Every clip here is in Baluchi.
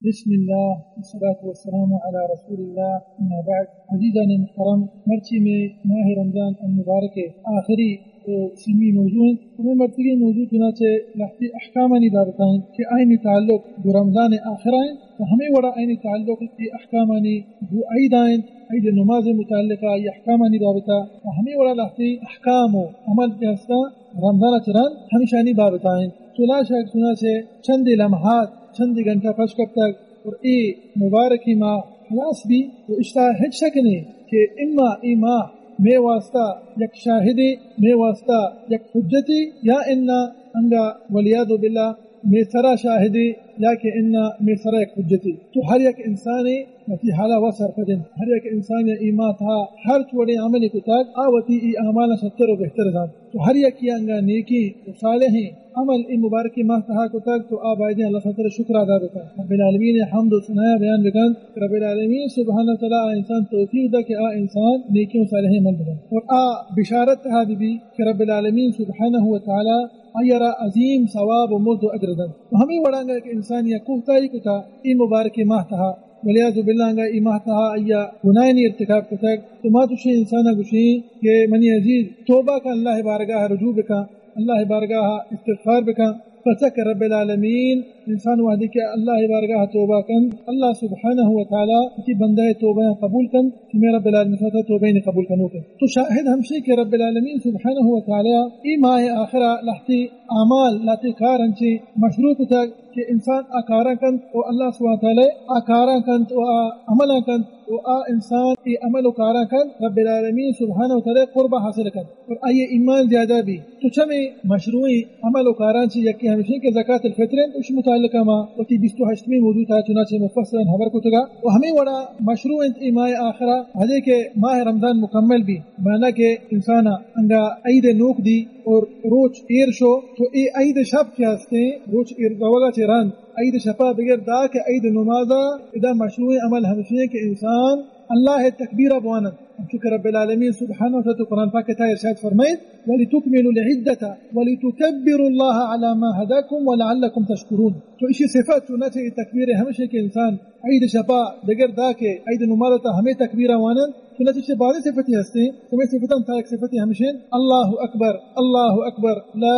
بسم اللہ، والصلاة والسلام علی رسول اللہ، اما بعد۔ عزیزان محترم، مرچی میں ماہ رمضان المبارک آخری و سیمی موضوع انت۔ ہمیں مرچیگیں موضوع چنانچہ لہتے احکامانی بابت انت کہ آئینی تعلق گو رمضان آخرا انت و ہمیں وڑا آئینی تعلق تی احکامانی گو عید انت، عید نماز متعلقہ آئی احکامانی بابتا و ہمیں وڑا لہتے احکام و عمل کہ ہستا رمضان چہ رند ہمشانی بابتا انت۔ تو لا شک چنانچہ چندے لمحات، چندے گھنٹہ پش کپتگ اور اے مبارکی ماہ خلاص بی و اشتا ہچ شک نہیں کہ اما اے ماہ مے واسطہ یک شاہدے، مے واسطہ یک حجتے، یا انا انگا والعیاذ باللہ مے سرا شاہدے، یا کہ انا مے سرا یک حجتے۔ تو ہر یک انسانے وتی حالا و سرپد انت۔ ہر یک انسان یا اے ماہ تہا ہر چوڑیں عملے کتگ، آ وتی اے اعمالاں شتر و بہتر زانت۔ تو ہر یکے انگا نیکیں و صالحیں عمل اے مبارکیں ماہ تہا کتگ، تو آ بایدیں اللہ تعالی شکر ادا بکن۔ رب العالمین حمد و ثنا بیان بکن۔ رب العالمین سبحانہ و تعالی آ انسان توفیق دا کہ آ انسان نیکیں و صالحیں عمل بکن۔ اور آ بشارت تہا بی بی کہ رب العالمین سبحانہ و تعالی آئی را عظیم ثواب و مزد و اجر دنت۔ و ہمیں وڑا انگا کہ انسان یا کوتاہی کتا اے مبارکیں ماہ تہا، والعیاذ باللہ انگا اے ماہ تہا آئی گناہانی ارتکاب کتگ، تو ما چوشیں انسانا گوشیں کہ منی عزیز، توبہ کن، اللہ بارگاہ رجوع بکن، اللہ بارگاہ استغفار بکن، پرچا کہ رب العالمین انسان وہدے کہ اللہ بارگاہ توبہ کنت، اللہ سبحانہ و تعالی وتی بندہ توبہ قبول کنت، کہ مے رب العالمین ساتھ توبہ نے قبول کنوک انت۔ تو شاہد ہمشی کہ رب العالمین سبحانہ و تعالی اے ماہ آخرا لہتے اعمال، لہتے کار انچیں مشروع کتگ کہ انسان آ کاراں کنت و اللہ سبحانہ و تعالی آ کاراں کنت و آ عملاں کنت و آ انسان اے عمل و کاراں کنت، رب العالمین سبحانہ و تعالی قربہ حاصل کنت اور آئی ایمان زیادہ بی۔ تو چمے مشروعیں عمل و کاراں چہ یکے ہمشیں کہ زکات الفطر انت، اش متعلقہ ما وتی بیست و ہشتمی موضوع تہا چنانچہ مفصلا خبر کتگا و ہمیں وڑا مشروع انت اے ماہ آخرا، ہدے کہ ماہ رمضان مکمل بی، مانا کہ انسانا انگا عید نوک دی اور روچ ایر شو، تو اے عید شپ کہ ہستیں، روچ ایر روگا چہ رند عید شپا بگر دا کہ عید نمازا ادا مشروع عمل ہمشیں کہ انسان اللہ تکبیرا بوانن۔ چونکہ رب العالمین سبحانہ و تعالی قرآن پاک تہا ارشاد فرمائیت، ولتکملوا العدة ولتکبروا الله على ما هداكم ولعلكم تشكرون۔ تو اشی صفت چنانچہ اے تکبیر ہمشیں کہ انسان عید شپا بگر دا کہ عید نماز تا ہمیں تکبیرا وانن، چنانچہ اشی بعض صفتی ہستیں، ہمیں صفتاں تا ایک صفتی ہمشیں، اللہ اکبر، اللہ اکبر، لا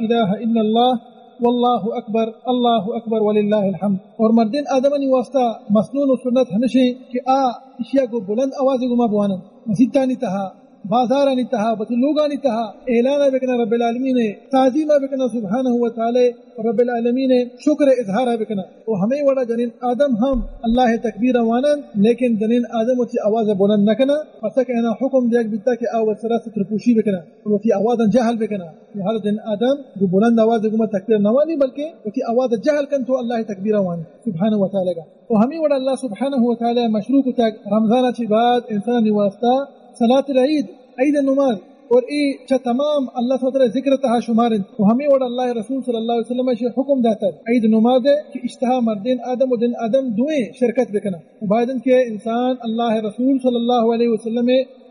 الہ الا اللہ، واللہ اکبر، اللہ اکبر وللہ الحمد۔ اور مردین آدمانی واسطہ مسنون و سنت ہمشیں کہ آ اشیا گو بلند آواز گما بوانن، مسیتانی تہا، بازارانی تہا، وتی لوگانی تہا اعلان بکنا رب العالمین تعظیم بکنا سبحانہ و تعالی، رب العالمین شکر اظہار بکنا۔ و ہمیں وڑا جنین آدم ہم اللہ تکبیر وانن، لیکن جنین آدم وتی آواز بلند نہ کنا، پس کہ انا حکم دیگ بیتا کہ آ وت سرا ستر پوشی بکنا، وتی آواز جہل بکنا۔ لہذا جنین آدم گو بلند آواز گما تکبیر نوانی، بلکہ وتی آواز جہل کن تو اللہ تکبیر وانی سبحانہ و تعالی گا۔ و ہمیں وڑا اللہ سبحانہ و تعالی مشروع کتگ رمضان چی بعد انسانی واسطہ صلاۃ العید، عید نماز، اور اے چہ تمام اللہ سبحانہ و تعالی ذکر تہا شمار انت۔ و ہمیں وڑا اللہ رسول صلی اللہ علیہ وسلم اشی حکم داتگ عید نماز کہ اشتہا مردین آدم و جن آدم دوئیں شرکت بکنا۔ و باید انت کہ انسان اللہ رسول صلی اللہ علیہ وسلم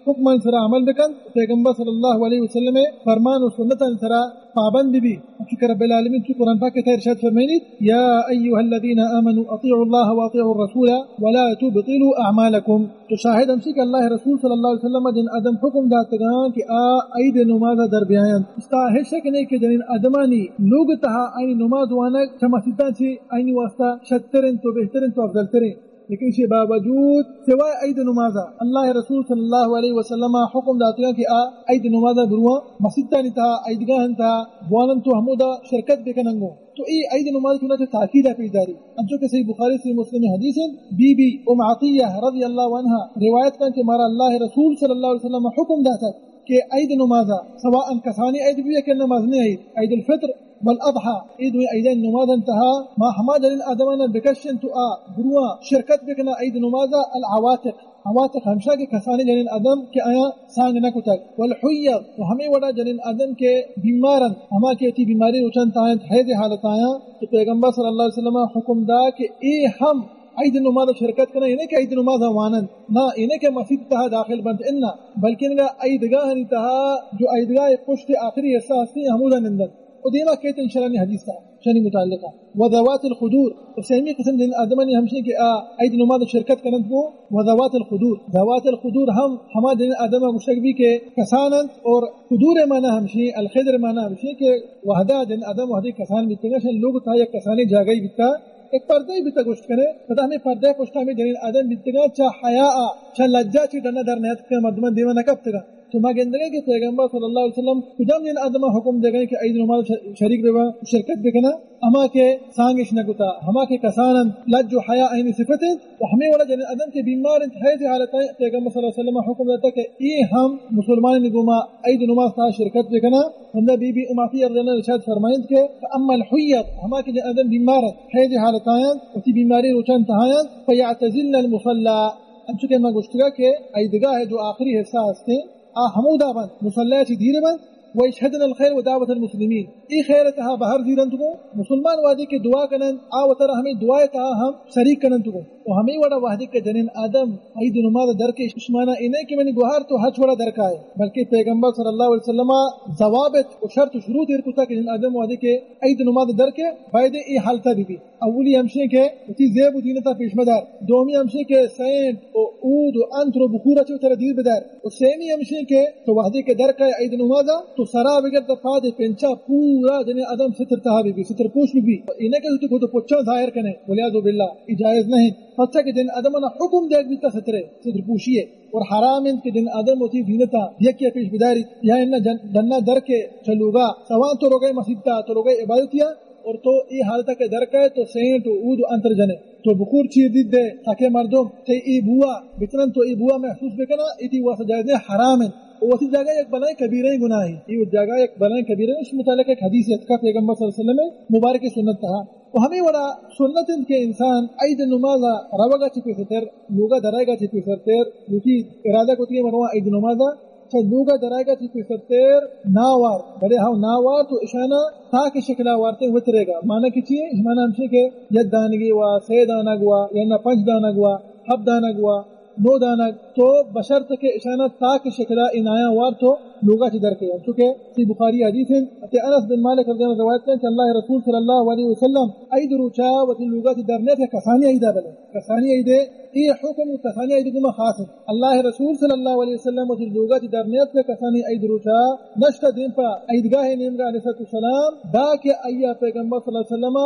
حکمان سرا عمل بکنت، پیغمبر صلی اللہ علیہ وسلم فرمان و سنتان سرا پابند بی۔ چونکہ رب العالمین تو قرآن پاک تہا ارشاد فرمائنیت، یا ایها الذین آمنوا اطیعوا الله واطیعوا الرسول ولا تبطلوا اعمالکم۔ تو شاہد ہمشی کہ اللہ رسول صلی اللہ علیہ وسلم جن آدم حکم داتگاں کہ آ عید نماز در بیاینت۔ اشتہا ہچ شک نہیں کہ جنین آدمانی لوگ تہا آئینی نماز وانگ چہ مسیتاں چی آئینی واسطہ شتر انت و بہتر انت و افضل تر انت۔ لیکن اشی باوجود سوائے عید نمازا اللہ رسول صلی اللہ علیہ وسلم حکم داتگاں کہ آ عید نمازا برواں مسیتانی تہا، عیدگاہانی تہا بوانن تو ہمودا شرکت بکننگو۔ تو اے عید نماز چنانچہ تاکید پیش داری۔ انچو کہ صحیح بخاری، صحیح مسلم حدیث انت، بی بی ام عطیہ رضی اللہ عنہا روایت کن کہ مارا اللہ رسول صلی اللہ علیہ وسلم حکم داتگ کہ عید نمازا، سواء کسانی عید بی کہ نمازنی عید، عید الفطر والاضحی، اے دوئیں عیدانی نمازان تہا ما ہما جنین آدمانا بکشن تو آ برواں شرکت بکنا عید نمازا، العواتق، عواتق ہمشا کہ کسانی جنین آدم کہ آیاں سانگ نہ کتگ، والحیض، و ہمیں وڑا جنین آدم کہ بیمار انت، ہما کہ وتی بیماری روچان تاینت، حیض حالت آیاں، تو پیغمبر صلی اللہ علیہ وسلم حکم دا کہ اے ہم عید نماز شرکت کنن، اے نہ کہ عید نماز وانن، نہ، اے نہ کہ مسیت تہا داخل بنت، انا، بلکن اگا عیدگاہانی تہا جو عیدگاہ پشت آخری حصہ ہستی ہمودا نندن۔ و دیما کیت انشاءاللہ نی حدیث تہا۔ شنی متعلقہ۔ و ذوات الخدور، و سیمی قسم جنین آدمانی ہمشی کہ آ عید نماز شرکت کننت گو و ذوات الخدور۔ ذوات الخدور ہم ہما جنین آدم گوشگ بی کہ کسان انت، اور خدور معنی ہمشی، الخدر معنی ہمشی کہ وہدا جنین آدم وہدی کسان بیتگا، شن لوگ تا یک کسانی جاگہی بیتا، یک پردہ بیتا گوشت کنے، پدا ہمیں پردہ پشتا ہمیں جنین آدم بیتگا، چا حیا، چا لجا چی ڈنا در نیت کہ مردمان دیما نکپتگا۔ تو ما گندگا کہ پیغمبر صلی اللہ علیہ وسلم کجام جنین آدم حکم دے گئے کہ عید نماز ش-، شریک ببا، شرکت بکنا، ہما کہ سانگش نہ کتا، ہما کہ کسان انت، لج و حیا آئینی صفت انت، و ہمیں وڑا جنین آدم کہ بیمار انت، حیض حالت ہیں، پیغمبر صلی اللہ علیہ وسلم حکم دیتا کہ اے ہم مسلمان گوما عید نماز تا شرکت بکنا۔ ہمدا بی بی ام عطیہ رضی اللہ عنہا ارشاد فرمائنت کہ اما الحیض، ہما کہ جنین آدم بیمار انت، حیض حالت آیاں، وتی بیماری روچان تہایاں، فیعتزلن المصلی، انچو کہ ما گوشتگا کہ عیدگاہ جو آخری حصہ ہستے، آ ہمودا بنت، مصلی چی دیر بنت، و یشهدن الخیر و دعوت المسلمین، ای خیر تہا بہر زیرنت گو، مسلمان وہدی کہ دعا کننت، آ وترا ہمیں دعائے تہا ہم شریک کننت گو۔ و ہمیں وڑا وہدی کہ جنین آدم عید نماز در کے، اشمانا اے نہ کہ منی گوہار تو ہچ وڑا در کائے، بلکہ پیغمبر صلی اللہ علیہ وسلم ضوابط و شرط و شروط ایر کتا کہ جنین آدم وہدی کہ عید نماز در کے، باید اے حالتا بی بی۔ اولی ہمشی کہ وتی زیب و زینتا پیش مدار، دومی ہمشی کہ سینٹ و عود و انتر و بخورا چو ترا دیر بدار، و سیمی ہمشی کہ تو وہدے کہ در کائے عید نمازا، تو سرا بگر تا پاد پنچا پورا جنین آدم ستر تہا بی بی، ستر پوش بی بی۔ اے نہ کہ تو خود پچاں ظاہر کنے، والعیاذ باللہ، اے جائز نہیں۔ پچا کہ جنین آدم نا حکم دیگ بیتا سترے، ستر پوشی ہے۔ اور حرام انت کہ جنین آدم وتی زینتا یکی پیش بداری، یا انہ جن-، ڈنا در کے چلوگا، سوان تو روگے مسیتا، تو روگے عبادتیا، اور تو اے حالتا کہ در کائے تو سینٹ و عود و انتر جنے، تو بخور چیر دیت دے تاکہ مردم تے اے بوا بچنن، تو اے بوا محسوس بکنا، اے تی واسطہ جائز نہیں، حرام انت۔ و وتی جاگہ یک بلائیں کبیریں گناہی، اے جاگہ یک بلائیں کبیریں، اس متعلق ایک حدیث اتکا پیغمبر صلی اللہ علیہ وسلم مبارک سنت تہا۔ و ہمیں وڑا سنت انت کہ انسان عید نمازا روگا چی پیسرتر، لوگا درائیگا چی پیسرتر، وتی ارادہ کتگی مروا عید نمازا، چہ لوگا درائیگا چی پیسرتر ناوار، بلے ہاو ناوار تو اشانا تاک شکلا وارتے وترے گا۔ معنی کہ چی؟ معنی ہمشی کہ یک دانگی وا، سے دانگ وا، یا نہ پنچ دانگ وا، ہفت دانگ وا، نو دانگ، تو بشرط کہ اشانا تاک شکلا انایا وار تو لوگا چی در کے۔ چونکہ سی بخاری حدیث ہیں، کہ انس بن مالک رضی اللہ عنہ روایت ہیں کہ اللہ رسول صلی اللہ علیہ وسلم عید روچا وتی لوگا چی در نیت کسانی عیدا بلے۔ کسانی عید، اے حکم کسانی عید گما خاص ہے۔ اللہ رسول صلی اللہ علیہ وسلم وتی لوگا چی در نیت کہ کسانی عید روچا نشتہ دیم پہ عیدگاہ نیمگا علیہ الصلوۃ والسلام، دا کہ آیا پیغمبر صلی اللہ علیہ وسلم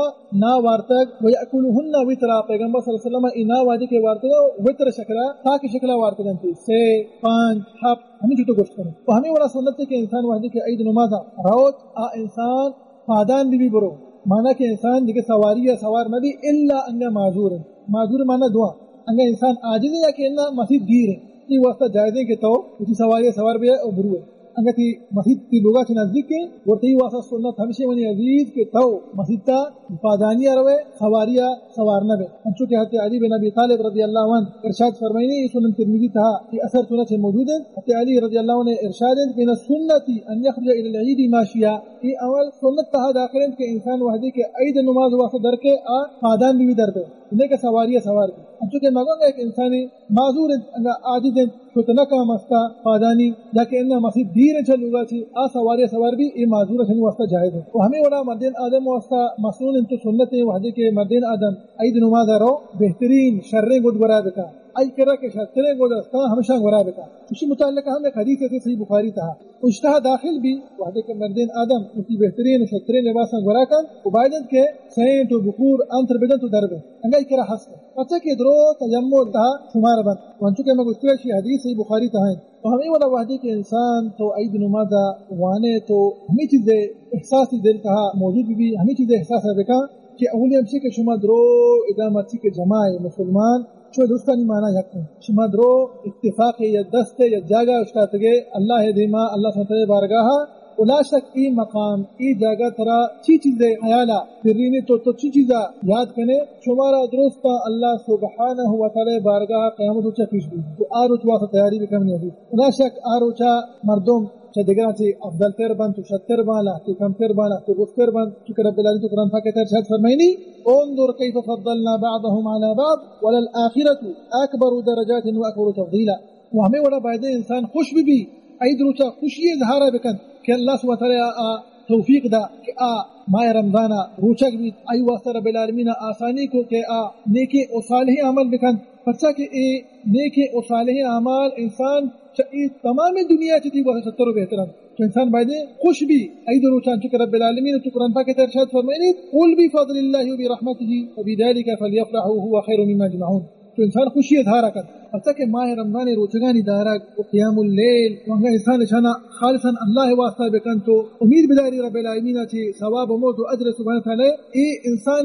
نا وارتگ و یأکلہن وترا، پیغمبر صلی اللہ علیہ وسلم ای نا وہدی کہ وارتگ وتر شکلا، تاک شکلا وارتگ انت، سے، پانچ، ہفت، ہمیں جتو گوشت کریں۔ تو ہمیں وڑا سنت ہے کہ انسان وہدی کہ عید نمازا روت، آ انسان پادان بی بی برو، معنی کہ انسان دیگہ سواری یا سوار مہ بی الا انگا معذور ہے۔ معذور معنی دعا، انگا انسان عاجز ہے یا کہ انا مسیت دیر ہے، یہ واسطہ جائز ہے کہ تو اسی سواری یا سوار بی او برو ہے۔ انگا تی مسیت تی لوگا چی نزدیک ہے، اور تی واسطہ سنت ہمشی منی عزیز کہ تو مسیت تا پادانی روے، سواری سوار نہ بے۔ انچو کہ حضرت علی بن ابی طالب رضی اللہ عنہ ارشاد فرمائنی، یہ سنن ترمذی تہا یہ اثر چنانچہ موجود ہے۔ حضرت علی رضی اللہ عنہ ارشاد ہے، من السنة ان یخرج الی العید ماشیا، یہ عمل سنت تہا داخل ہے کہ انسان وہدی کہ عید نماز واسطہ در کے آ پادان بی بی در بے، انہیں کہ سواری سوار بی۔ انچو کہ مگو ایک انسانی معذور انت، انگا عاجز انت، شت نہ کام استا پادانی، یا کہ انا مسیت دیر انت چہ لوگا چی، آ سواری سوار بی، اے معذور انت، واسطہ جائز انت۔ و ہمیں وڑا مردین آدم واسطہ مسنون انت و سنت انت وہدے کہ مردین آدم عید نماز رو بہترین شریں گد گورا بکا، ای کرا کہ شرتریں گد استا ہمشان گورا بکا۔ اسی متعلق ہم ایک حدیث ہے صحیح بخاری تہا، اشتہا داخل بی وہدے کہ مردین آدم اسی بہترین و شرترین لباساں گورا کن و باید انت کہ سینٹ و بخور انتر بدن تو در بن۔ انگا ای کرا ہست انت۔ پچا کہ درو تجمل تہا شمار بنت۔ و انچو کہ ما گوشتگ شی حدیث صحیح بخاری تہا انت۔ و ہمیں وڑا وہدے کہ انسان تو عید نمازا وانے تو ہمیں چیزے احساس دل تہا موجود بی، ہمیں چیزے احساس بکا کہ اولی ہمشی کہ شما درو ادا مرچی کہ جماعے مسلمان چو درستانی معنی یک انت۔ شما درو اتفاق یک دست یک جاگہ اشتاتگے اللہ دیما، اللہ سبحانہ وتعالی بارگاہ و لا شک ای مقام، ای جاگہ ترا چی چیزے خیالا پرینی تو، تو چی چیزا یاد کنے، شمارا درستا اللہ سبحانہ و تعالی بارگاہ قیامت روچا پیش بی۔ تو آ روچ واسطہ تیاری بکن۔ لا شک آ روچا مردم چہ دگراں چی افضل تر بنت و شتر بنت، لہتے کمتر بنت، لہتے گفتر بنت، چونکہ رب العالمین تو قرآن پاک تہا ارشاد فرمائنی، انظر کیف فضلنا بعضهم علی بعض وللآخرة اکبر درجات واکبر تفضیلا۔ و ہمیں وڑا بایدیں انسان خوش بی بی، عید روچا خوشی اظہارا بکنت کہ اللہ سبحانہ وتعالی آ توفیق دا کہ آ ماہ رمضان ء روچگ بیت، آئی واسطہ رب العالمین ء آسانی کو کہ آ نیکیں و صالحیں عمل بکنت، پرچا کہ اے نیکیں و صالحیں اعمال انسان چہ اے تمام دنیا چہ دی واسطہ ستر و بہتر انت۔ تو انسان باید خوش بی عید روچان، چونکہ رب العالمین تو قرآن پاک ء تحت ارشاد فرمائنیت، "قل بفضل اللہ وبرحمته فبذلك فليفرحوا هو خير مما يجمعون"۔ تو انسان خوشی اظہار کن، پرچا کہ ماہ رمضان روچگانی دارگ و قیام اللیل و انگا انسان اشانا خالصاً اللہ واسطہ بکن، تو امید بداری رب العالمین چی ثواب و موت و اجر سبحانہ تعالی۔ اے انسان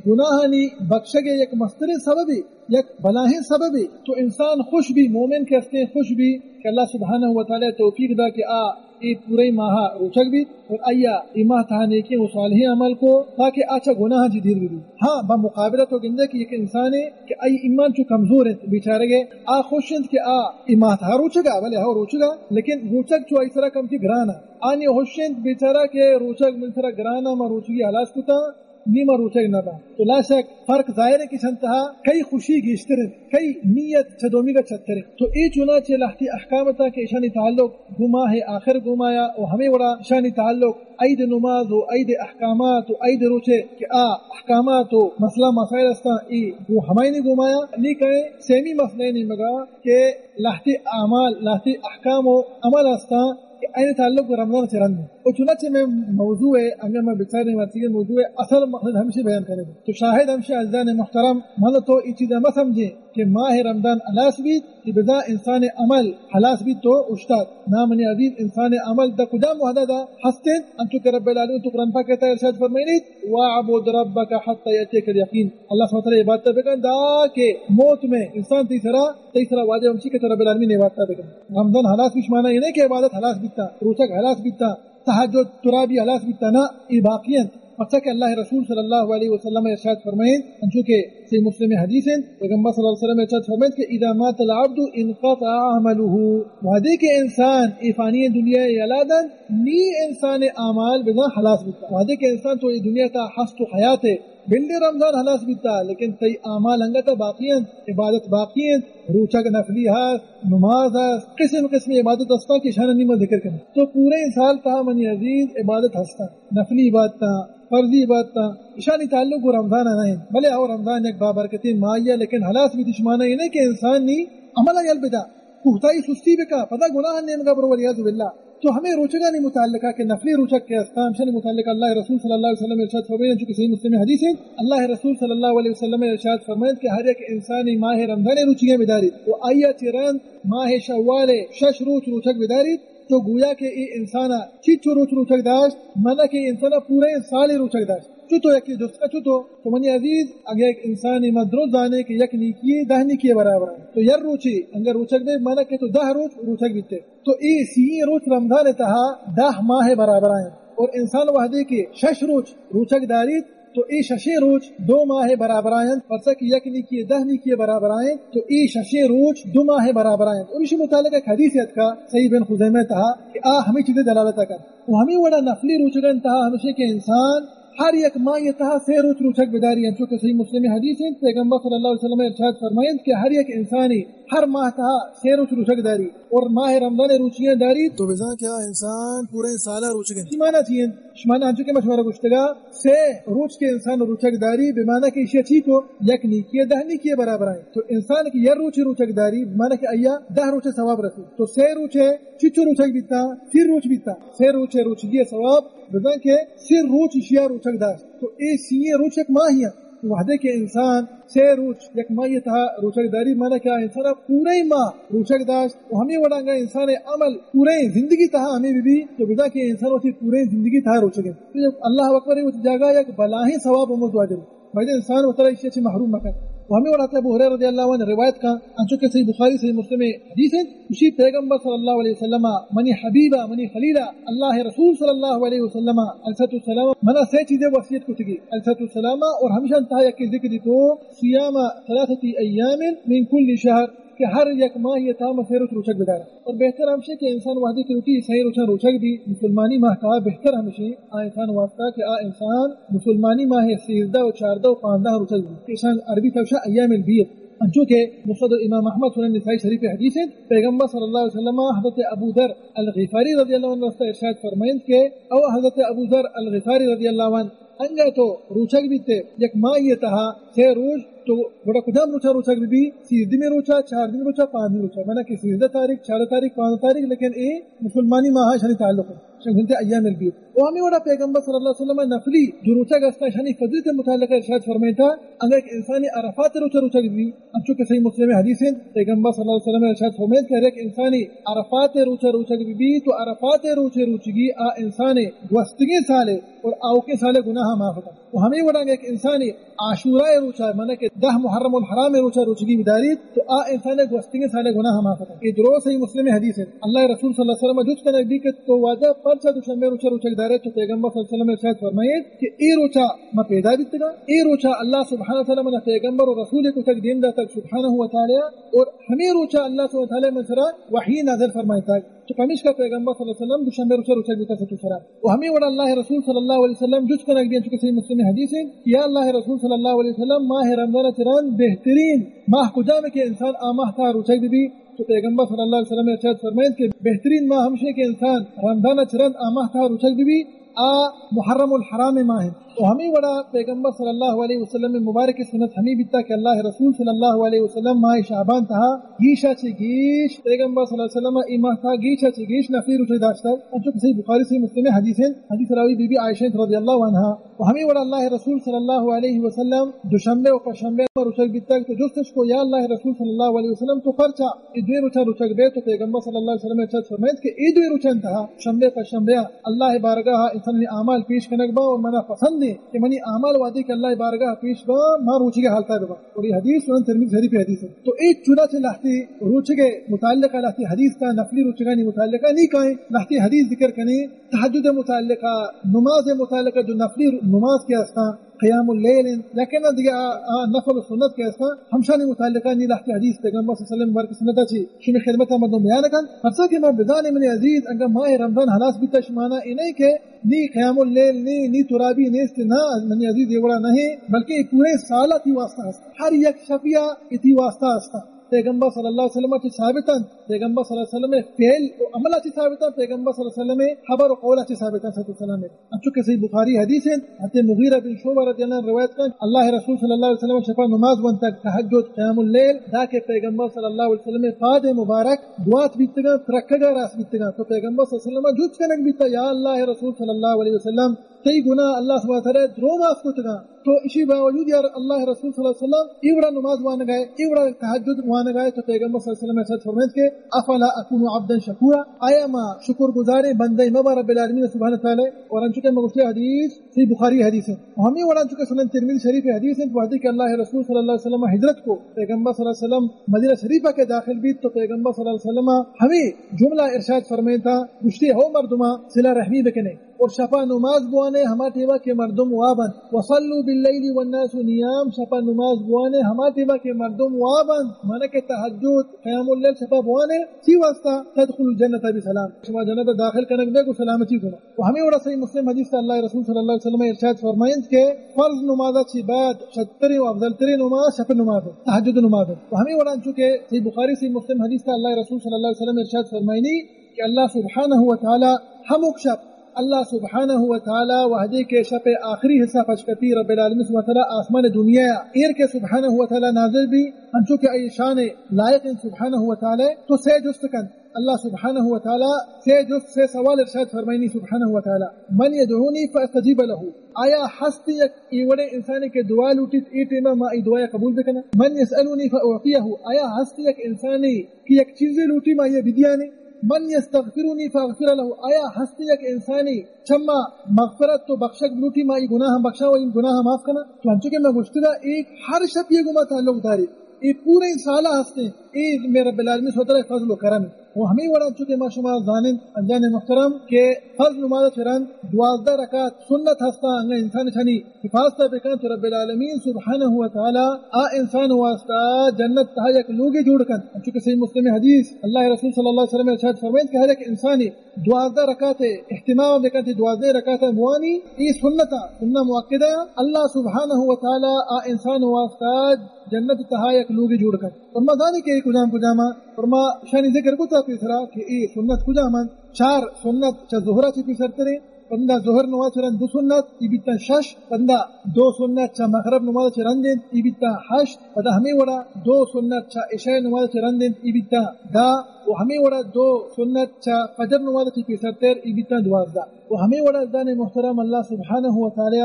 گناہانی بخشگ یک مستریں سببی، یک بلاہیں سببی۔ تو انسان خوش بی، مومن کہ ہستیں خوش بی کہ اللہ سبحانہ و تعالی توفیق دا کہ آ اے پورے ماہ روچگ بیت اور آیا اے ماہ تہا نیکیں و صالحیں عمل کو، تاکہ آ چہ گناہ چی دیر بی۔ ہاں، با مقابلہ تو گندے کہ یک انسانے کہ آئی ایمان چو کمزور انت، بیچارگے آ خوش انت کہ آ اے ماہ تہا روچگا، بلے ہو روچگا، لیکن روچگ چو آئی سرا کم کی گران انت۔ آنی خوش انت بیچارہ کہ روچگ من سرا گران انت، ما روچگی ہلاس کتا، نی ما روچگ نہ باں۔ تو لا شک فرق ظاہر ہے کہ شان تہا کئی خوشی گیشتر انت، کئی نیت چہ دومی کا چتر انت۔ تو اے چونا چہ لہتی احکام تا کہ اشانی تعلق گو ماہ آخر گومایا و ہمیں وڑا اشانی تعلق عید نماز و عید احکامات و عید روچے کہ آ احکامات و مسئلہ مسائل استاں، ای گو ہمائنی گومایا۔ نی کہیں سیمی مسئلہ نیمگا کہ لہتی اعمال، لہتی احکام و عمل استاں کہ عین تعلق رمضان چہ رند انت۔ و چنانچہ میں موضوع ہے، ہمیں میں بچارنے والی موضوع ہے، اصل مقصد ہمشی بیان کرے۔ تو شاہد ہمشی عزیزان محترم، من تو ای چیز مہ سمجھیں کہ ماہ رمضان ہلاس بیت کہ بزاں انسان عمل ہلاس بیت تو اشتات۔ نا منی عزیز، انسان عمل دا کجام وحدہ دا ہست انت؟ انچو کہ رب العالمین تو قرآن پاک ء تہا ارشاد فرمائنیت، "واعبد ربک حتی یأتیک الیقین"۔ اللہ سبحانہ وتعالی عبادت بکن دا کہ موت میں انسان تئی سرا، تئی سرا واجب ہمشی کہ تو رب العالمین عبادت بکن۔ رمضان ہلاس بیش معنی یہ نہیں کہ عبادت ہلاس بیتا، روچگ ہلاس بیتا، تہجد ترابی ہلاس بیتا، نہ، اے باقی انت۔ پرچا کہ اللہ رسول صلی اللہ علیہ وسلم ارشاد فرمائیں، انچو کہ صحیح مسلم حدیث انت، پیغمبر صلی اللہ علیہ وسلم ارشاد فرمائیں کہ "اذا مات العبد انقطع عمله"، وہدے کہ انسان اے فانی دنیا یلا دنت، نی انسان اعمال بزاں ہلاس بیتا۔ وہدے کہ انسان تو اے دنیا تا ہست و حیات ہے، بلے رمضان ہلاس بیتا، لیکن تئی اعمال انگت باقی انت، عبادت باقی انت، روچگ نفلی ہست، نماز ہست، قسم قسم عبادت ہستاں کہ شان نیمہ ذکر کریں۔ تو پورے سال تہا منی عزیز عبادت ہستاں، نفلی عبادتاں، فرضی عبادتاں، اشانی تعلق گو رمضان نہ انت۔ بلے او رمضان یک بابرکتیں ماہی ہے، لیکن ہلاس بیت اش معنی یہ نہیں کہ انسان نی عمل یل بدا، کوتاہی سستی بکا، پدا گناہ نیمگا برو، والعیاذ باللہ۔ تو ہمیں روچگانی متعلقہ کہ نفلی روچگ کہ استاں، ہمشانی متعلقہ اللہ رسول صلی اللہ علیہ وسلم ارشاد فرمائیں، چونکہ صحیح مسلم حدیث انت، اللہ رسول صلی اللہ علیہ وسلم ارشاد فرمائیں کہ ہر یک انسانی ماہ رمضان روچگیں بداریت و آیا چہ رند ماہ شوال شش روچ روچگ بداریت، تو گویا کہ اے انسانا چیچو روچ روچگ داشت، مانا کہ انسانا پورے سال روچگ داشت۔ چو تو یکی جست کا چو تو، تو منی عزیز، اگہ یک انسانی ما درست زانے کہ یک نیکی دہ نیکی برابر انت، تو یر روچی انگا روچگ بے، مانا کہ تو دہ روچ روچگ بیتے۔ تو اے سی روچ رمضان تہا دہ ماہ برابر آئیں، اور انسان وحدے کہ شش روچ روچگ داریت، تو اے ششیں روچ دو ماہ برابر آئیں، پرچا کہ یک نیکی دہ نیکی برابر آئیں، تو اے ششیں روچ دو ماہ برابر آئیں۔ اور اسی متعلق ایک حدیث اتکا صحیح ابن خزیمہ تہا کہ آ ہمیں چیزیں دلالت کن۔ و ہمیں وڑا نفلی روچگان تہا ہمشی کہ انسان ہر یک ماہ تہا سے روچ روچگ بداری، انچو کہ صحیح مسلم حدیث انت، پیغمبر صلی اللہ علیہ وسلم ارشاد فرمائیں کہ ہر یک انسانی ہر ماہ تہا سے روچ روچگ داری اور ماہ رمضان روچیاں داری، تو بزاں کہ آ انسان پورے سالہ روچگ انت۔ ایمانا چی انت؟ شمانا انچو کہ ما شمارا گوشتگا، سے روچ کہ انسان روچگ داری، بمانا کہ ایشی چی کو، یک نیکی دہ نیکی برابر آئیں۔ تو انسان کہ یک روچ روچگ داری، بمانا کہ آیا دہ روچ ثواب رسی۔ تو سے روچ ہے، چچو روچگ بیتا، سی روچ بیتا۔ سے روچ روچگی ثواب، بزاں کہ سی روچ ایشیا روچگ داشت۔ تو اے سی روچ یک ماہی انت۔ وہدے کہ انسان سے روچ یک ماہی تہا روچگ داری، مانا کہ آ انسان پورے ماہ روچگ داشت و ہمیں وڑا انگا انسان عمل پورے زندگی تہا ہمیں بی بی، تو بزاں کہ انسان وتی پورے زندگی تہا روچگ انت۔ تو یک اللہ اکبر، وتی جاگہ یک بلاہیں ثواب و مزد واجب۔ باید انسان وترا ایشی چی محروم مکن۔ و ہمیں وڑا ابو ہریرہ رضی اللہ عنہ روایت کا، انچو کہ صحیح بخاری صحیح مسلم حدیث ہے، اسی پیغمبر صلی اللہ علیہ وسلم، منی حبیبہ، منی خلیلہ، اللہ رسول صلی اللہ علیہ وسلم، علیہ الصلوۃ والسلام، منا سے چیزیں وصیت کتگی، علیہ الصلوۃ والسلام، اور ہمیشان تہا یک ذکر دی کو، صیام ثلاثۃ ایام من کل شہر، کہ ہر یک ماہ یہ تہا ما سے روچ روچگ بدارا۔ اور بہتر ہمشی کہ انسان وحدی کہ روچی سہی روچاں روچگ بی، مسلمانی ماہ تہا بہتر ہمشی آ انسان واسطہ کہ آ انسان مسلمانی ماہ سیزدہ و چاردہ و پانزدہ روچگ بی، کہ اشان عربی توشا ایام البیض۔ انچو کہ مسند امام احمد، سنن نسائی شریف حدیث انت، پیغمبر صلی اللہ علیہ وسلم حضرت ابو ذر الغفاری رضی اللہ عنہ رستا ارشاد فرمائنت کہ او حضرت ابو ذر الغفاری رضی اللہ عنہ، انگا تو روچگ بیتے یک ماہی تہا سے روچ، تو گڑا کجام روچا روچگ بی؟ سیزدہمی روچا، چاردہمی روچا، پانزدہمی روچا، مانا کہ سیزدہ تاریخ، چاردہ تاریخ، پانزدہ تاریخ، لیکن اے مسلمانی ماہ شانی تعلق ہے۔ شنگنتے ایام البید۔ و ہمیں وڑا پیغمبر صلی اللہ علیہ وسلم نفلی دو روچگ استا، شانی فضیلت متعلق ارشاد فرمائتا، اگر ایک انسانی عرفات روچا روچگ بی، انچو کہ صحیح مسلم حدیث ہے، پیغمبر صلی اللہ علیہ وسلم ارشاد فرمائت کہ ہر ایک انسانی عرفات روچا روچگ بی، تو عرفات روچے روچگی آ انسان گوستگیں سالے اور آوکیں سالے گناہ معاف کن۔ و ہمیں وڑا ایک انسانی عاشورا روچا، مانا کہ دہ محرم الحرام روچا روچگی بداریت، تو آ انسان گوستگیں سالے گناہ معاف کن۔ یہ درو صحیح مسلم حدیث ہے۔ اللہ رسول صلی اللہ علیہ وسلم جست کنگ بی کہ تو واجہ پرچا دوشنبے روچا روچگ دارے، تو پیغمبر صلی اللہ علیہ وسلم ارشاد فرمائیت کہ اے روچا ما پیدا بیتگا، اے روچا اللہ سبحانہ وتعالی منا پیغمبر و رسول کتگ دیم داتگ سبحانہ وتعالی، اور ہمیں روچا اللہ سبحانہ وتعالی من سرا وحی نازل فرمائیتگ۔ تو پمیشکا پیغمبر صلی اللہ علیہ وسلم دوشنبے روچا روچگ بیتا ستو سرا۔ و ہمیں وڑا اللہ رسول صلی اللہ علیہ وسلم جست کنگ بی، چونکہ صحیح مسلم حدیث ہے کہ یا اللہ رسول صلی اللہ علیہ وسلم، ماہ رمضان چران بہترین ماہ کجام کہ انسان آ ماہ تا روچگ بی؟ تو پیغمبر صلی اللہ علیہ وسلم ارشاد فرمائیت کہ بہترین ماہ ہمشے کہ انسان رمضان چران آ ماہ تا روچگ بی، آ محرم الحرام ماہ ہے۔ و ہمیں وڑا پیغمبر صلی اللہ علیہ وسلم مبارک سنت ہمیں بیتا کہ اللہ رسول صلی اللہ علیہ وسلم ماہ شعبان تہا گیشا چہ گیش، پیغمبر صلی اللہ علیہ وسلم ای ماہ تہا گیشا چہ گیش نفلی روچے داشتا، انچو کہ صحیح بخاری صحیح مسلم حدیث ہیں، حدیث راوی بی بی عائشہ رضی اللہ عنہا۔ و ہمیں وڑا اللہ رسول صلی اللہ علیہ وسلم دوشنبے و پنجشنبے روچگ بیتگ، تو جستش کو یا اللہ رسول صلی اللہ علیہ وسلم تو پرچا اے دوئیں روچا روچگ بے؟ تو پیغمبر صلی اللہ علیہ وسلم ارشاد فرمائیت کہ اے دوئیں روچاں تہا، شنبے پنجشنبے، اللہ بارگاہ انسانی اعمال پیش کنگ با و منا پسند ہے کہ منی اعمال وادی کہ اللہ بارگاہ پیش با، ما روچگے حالتا ببا۔ اور یہ حدیث سنن ترمذی شریف حدیث ہے۔ تو اے چنا چہ لہتی روچگے متعلقہ، لہتی حدیث تا نفلی روچگانی متعلقہ نی کائیں لہتی حدیث ذکر کنی، تہجد متعلقہ، نماز متعلقہ، جو نفلی نماز کے استا، قیام اللیل انت، لیکن دیگہ آ، آ نفل و سنت کہ استاں، ہمشانی متعلقہ نی لہتے حدیث پیغمبر صلی اللہ علیہ وسلم ورک سنت چی شمی خدمت مردم بیان کن۔ پرچا کہ ما بزانیں منی عزیز، اگر ماہ رمضان ہلاس بیتا شمانا اے نہیں کہ نی قیام اللیل نی، نی ترابی نیست، نہ منی عزیز، یہ وڑا نہیں، بلکہ یہ پورے سالہ تی واسطہ ہست۔ ہر یک شپیا اتی واسطہ ہستا۔ پیغمبر صلی اللہ علیہ وسلم چی ثابت انت، پیغمبر صلی اللہ علیہ وسلم فعل و عمل چی ثابت انت، پیغمبر صلی اللہ علیہ وسلم خبر و قول چی ثابت انت، صلی اللہ علیہ وسلم۔ انچو کہ صحیح بخاری حدیث انت، حضرت مغیرہ بن شعبہ رضی اللہ عنہ روایت کنت، اللہ رسول صلی اللہ علیہ وسلم شپا نماز ونتگ، تہجد، قیام اللیل، دا کہ پیغمبر صلی اللہ علیہ وسلم پاد مبارک دوات بیتگاں، ترکگا راست بیتگاں۔ تو پیغمبر صلی اللہ علیہ وسلم جست کنگ بیتا، یا اللہ رسول صلی اللہ علیہ وسلم، تئی گناہ اللہ سبحانہ وتعالی درو معاف کتگاں، تو اشی باوجود یا اللہ رسول صلی اللہ علیہ وسلم اے وڑا نماز وانگائے، اے وڑا تہجد وانگائے، تو پیغمبر صلی اللہ علیہ وسلم ارشاد فرمائیت کہ افلا اکون عبدا شکورا، آیا ما شکر گزاریں بندہ مبا رب العالمین سبحانہ وتعالی؟ اور انچو کہ مگوشتے حدیث صحیح بخاری حدیث ہے۔ ہمیں وڑا انچو کہ سنن ترمذی شریف حدیث ہے، وہدے کہ اللہ رسول صلی اللہ علیہ وسلم ہجرت کو، پیغمبر صلی اللہ علیہ وسلم مدینہ شریفہ کے داخل بیت، تو پیغمبر صلی اللہ علیہ وسلم ہمیں جملہ ارشاد فرمائیتا، گوشتے ہو مردما صلہ رحمی بکنے۔ اور شپا نماز بوانے ہما ٹیما کہ مردم واب انت۔ وصلوا باللیل والناس نیام، شپا نماز بوانے ہما ٹیما کہ مردم واب انت، مانا کہ تہجد، قیام اللیل شپا بوانے، چی واسطہ؟ تدخل الجنت بسلام، شما جنت داخل کنگ بے گو سلامتی گنا۔ و ہمیں وڑا صحیح مسلم حدیث تا اللہ رسول صلی اللہ علیہ وسلم ارشاد فرمائنت کہ فرض نماز چی بعد شترین و افضل ترین نماز شپ نماز ہے، تہجد نماز ہے۔ و ہمیں وڑا انچو کہ صحیح بخاری صحیح مسلم حدیث تا اللہ رسول صلی اللہ علیہ وسلم ارشاد فرمائنی کہ اللہ سبحانہ و تعالی ہمک شپ، اللہ سبحانہ و تعالی وہدے کہ شپ آخری حصہ پشکپی، رب العالمین سبحانہ و تعالی آسمان دنیا ایر کے سبحانہ و تعالی نازل بی، انچو کہ ای شان لائق انت سبحانہ و تعالی، تو سے جست کن۔ اللہ سبحانہ و تعالی سے جست، سے سوال ارشاد فرمائنی سبحانہ و تعالی، من یدعونی فاستجیب لہ، آیا ہست یک ای وڑے انسانی کہ دعا لوٹیت، ای ٹیما ما ای دعا قبول بکناں؟ من یسألونی فاعطیہ، آیا ہست یک انسانی کہ یک چیزے لوٹی ما یہ بدیانے؟ من یستغفرنی فاغفر لہ، آیا ہست یک انسانی چما مغفرت تو بخشگ لوٹی ما ای گناہ بخشاں و ای گناہ معاف کناں؟ تو انچو کہ میں گوشتگا، ایک ہر شپ یہ گما تعلق داری، ای پورے سالہ ہستے، ای میں رب العالمین سبحانہ و تعالی فضل و کرم۔ و ہمے وڑا چونکہ ما شما زانیں عزیزان محترم کہ فرض نماز چہ رند دوازدہ رکعت سنت ہستاں، انگا انسان چنی حفاظت بکن تو رب العالمین سبحانہ و تعالی آ انسان واسطہ جنت تہا یک لوگے جوڑ کن۔ چونکہ صحیح مسلم حدیث اللہ رسول صلی اللہ علیہ وسلم ارشاد فرمائیت کہ ہر یک انسانی دوازدہ رکعت اہتمام بکنت، دوازدہ رکعت بوانی، ای سنت، سنت مؤکدہ، اللہ سبحانہ و تعالی آ انسان واسطہ جنت تہا یک لوگے جوڑ کن۔ اور ما زانی کہ کجام کجام، اور ما شانی ذکر کو تا پیسرا کہ ای سنت کجام انت۔ چار سنت چہ ظہرا چہ پیسر ترے، پدا ظہر نماز چہ رند دو سنت، ای بیتاں شش، پدا دو سنت چہ مغرب نماز چہ رند انت، ای بیتاں ہشت، پدا ہمے وڑا دو سنت چہ عشاء نماز چہ رند انت، ای بیتاں دہ، و ہمے وڑا دو سنت چہ فجر نماز چہ پیسر تر، ای بیتاں دوازدہ۔ و ہمے وڑا عزیزان محترم اللہ سبحانہ و تعالی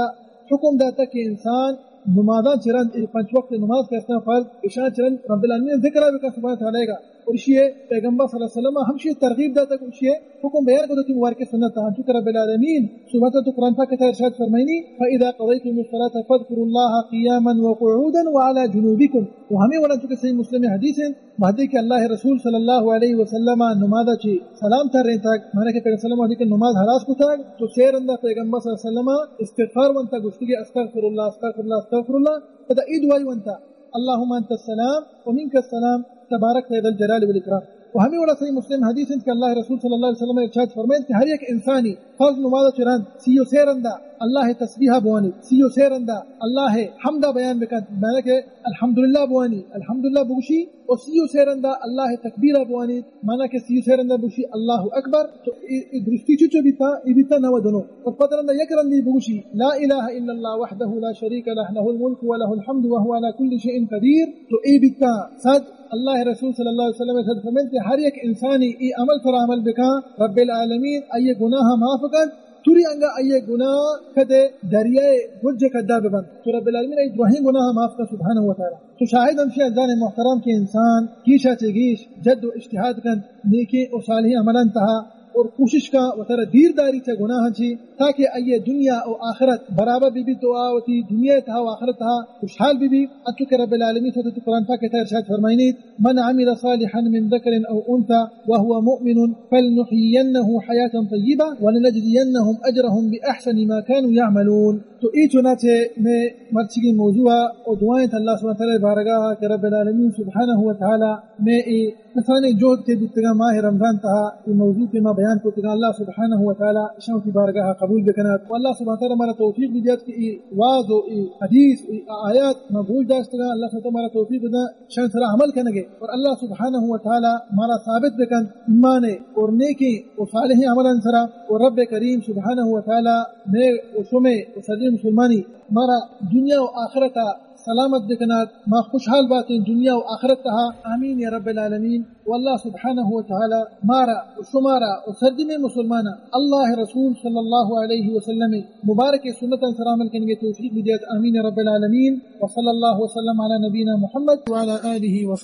حکم داتا کہ انسان نمازاں چہ رند، اے پنچ وقت نماز کہ استاں فرض، اشاں چہ رند رب العالمین ذکر بکن سبحانہ تعالی گا۔ اور اشی پیغمبر صلی اللہ علیہ وسلم ہمشی ترغیب داتا کہ اشی حکم بیان کو تو مبارک سنت ہاں، چونکہ رب العالمین سبحانہ تو قرآن پاک تہا ارشاد فرمائنی، فإذا قضيتم الصلاة فاذكروا الله قياما وقعودا وعلى جنوبكم۔ و ہمے وڑا چونکہ صحیح مسلم حدیث ہیں، وہدے کہ اللہ رسول صلی اللہ علیہ وسلم نماز چی سلام ترینتگ، معنی کہ پیغمبر صلی اللہ علیہ وسلم وہدے کہ نماز ہلاس کتگ، تو سے رندا پیغمبر صلی اللہ علیہ وسلم استغفار ونتا، گوشتی کہ استغفر اللہ، استغفر اللہ، استغفر اللہ، پدا ای دعائی ونتا، اللهم انت السلام ومنك السلام تبارکت یا ذا الجلال والاکرام۔ و ہمے وڑا صحیح مسلم حدیث انت کہ اللہ رسول صلی اللہ علیہ وسلم ارشاد فرمائنت کہ ہر یک انسانی فرض نماز چہ رند سی و سے رندا اللہ تسبیح بوانی، سی و سے رندا اللہ حمد بیان بکن، معنی کہ الحمدللہ بوانی، الحمدللہ بگوشی، و سی و سے رندا اللہ تکبیر بوانی، معنی کہ سی و سے رندا بگوشی اللہ اکبر۔ تو ای، ای درستی چو چو بیتا، ای بیتا نود و نو۔ اور پد رندا یک رندی بگوشی، لا الہ الا اللہ وحدہ لا شریک لہ، لہ الملک و لہ الحمد و هو علی کل شیء قدیر۔ تو ای بیتا صد۔ اللہ رسول صلی اللہ علیہ وسلم ارشاد فرمائنت کہ ہر یک انسانی ای عمل سرا عمل بکن، رب العالمین آئی گناہ معاف کن، توری انگا آئی گناہ کدے دریائے گج کدا ببند، تو رب العالمین آئی دراہیں گناہ معاف کن سبحانہ و تعالی۔ تو شاہد ہمشی عزیزان محترم کہ انسان گیشا چہ گیش جد و اجتہاد کن نیکیں و صالحیں عملان تہا، اور کوشش کن وترا دیر داری چہ گناہاں چی، تاکہ آئی دنیا و آخرت برابر بی بی، تو آ وتی دنیا تہا و آخرت تہا خوشحال بی بی۔ انچو کہ رب العالمین سبحانہ قرآن پاک تہا ارشاد فرمائنیت، من عمل صالحا من ذکر او انثی وهو مؤمن فلنحيينه حياة طيبة ولنجزينهم اجرهم باحسن ما كانوا يعملون۔ تو ای چنانچہ میں مرچیگیں موضوع و دعائیں اللہ سبحانہ تعالی بارگاہ کہ رب العالمین سبحانہ و تعالی میں ای کسانیں جہد کہ بیتگاں ماہ رمضان تہا، اے موضوع کہ ما بیان کتگاں، اللہ سبحانہ و تعالی اشاں وتی بارگاہ قبول بکنات۔ و اللہ سبحانہ تعالی مارا توفیق بدیات کہ اے وعظ و اے حدیث و اے آیات ما گوش داشتگاں، اللہ سبحانہ تعالی مارا توفیق بدن اشاں سرا عمل کنگے۔ اور اللہ سبحانہ و تعالی مارا ثابت بکن ایمان اور نیکیں و صالحیں عملان سرا۔ اور رب کریم سبحانہ و تعالی میں و شمے و سجیں مسلمانی مارا دنیا و آخرتا سلامت بکنات، ما خوشحال باتیں دنیا و آخرت تہا۔ آمین یا رب العالمین۔ و اللہ سبحانہ و تعالی مارا و شمارا و سرجمیں مسلمانا اللہ رسول صلی اللہ علیہ وسلم مبارک سنتاں سرا عمل کنگے توفیق بدیات۔ آمین یا رب العالمین۔ و صلی اللہ وسلم علی نبینا محمد و علی آلہ و